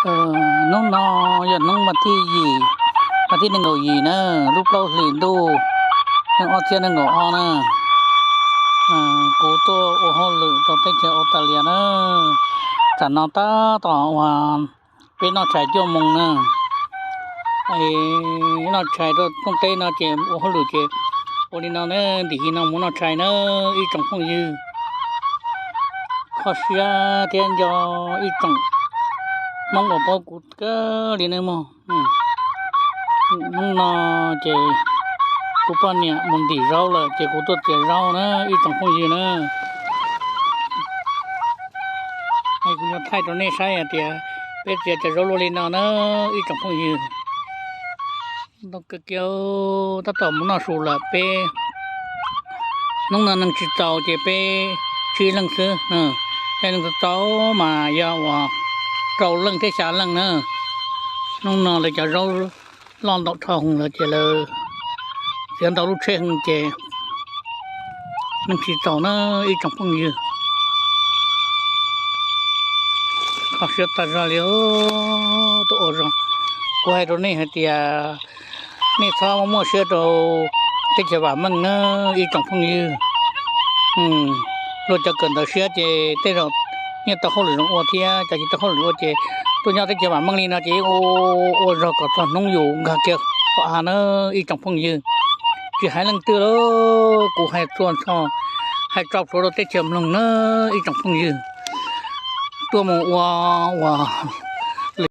Hnub no yog hnub vas thib yim, vas thib nees nkaum yim na, lub plaub hlis ntuj nees ob txhiab nees nkaum ob na. Kuv tuaj ua hauj lwm rau teb chaws Australia na. Tam no tab tom uas peb noj tshais cuaj moos na. Noj tshais rau rooj teb no ces ua hauj lwm ces ua li no na, ntim hli no mus noj tshais na ib tsoom phooj ywg. Kho siab thiab nco ib tsoom Hmoob uas paub kuv kawg li nawb mog. Hnub no ces kuv poj niam mus ntim zaub lawm ces kuv tuaj txiav zaub na ib tsoom phooj ywg na. Es kuv yuav thaij rau nej saib hais tias peb txiav cov zaub luaj li no na ib tsoom phooj ywg. Ntau kawg kiag, tab tom mus noj su lawm peb. Hnub no neeg tsis txaus ces peb tsib leeg xwb. Leej txaus txaus mas yog uas rau leej thiab xya leej na. Hnub no lawv cov zaub loj ntau dhau hwv lawm ces lawv txiav ntau lub tsheb hwv ces neeg tsis txaus na ib tsoom phooj ywg. Kho siab tag zog li. Tuaj ua zoo, kuv hais rau nej hais tias nej txhob muaj siab rau teb chaws vam meej na ib tsoom phooj ywg. Luag cov kawm ntawv siab ces tej zaum nyiaj tau hauj lwm zoo ua thiab, cov tsis tau hauj lwm ua ces tuaj nyob teb chaws vam meej li no ces ua zog kom txog hnub yus nkag kiag qhov av na ib tsoom phooj ywg. Tsis hais leej twg lawm, kuv hais txhua txhua, hais tso plhuav rau teb chaws mloog na ib tsoom phooj ywg. Tuaj mus ua uas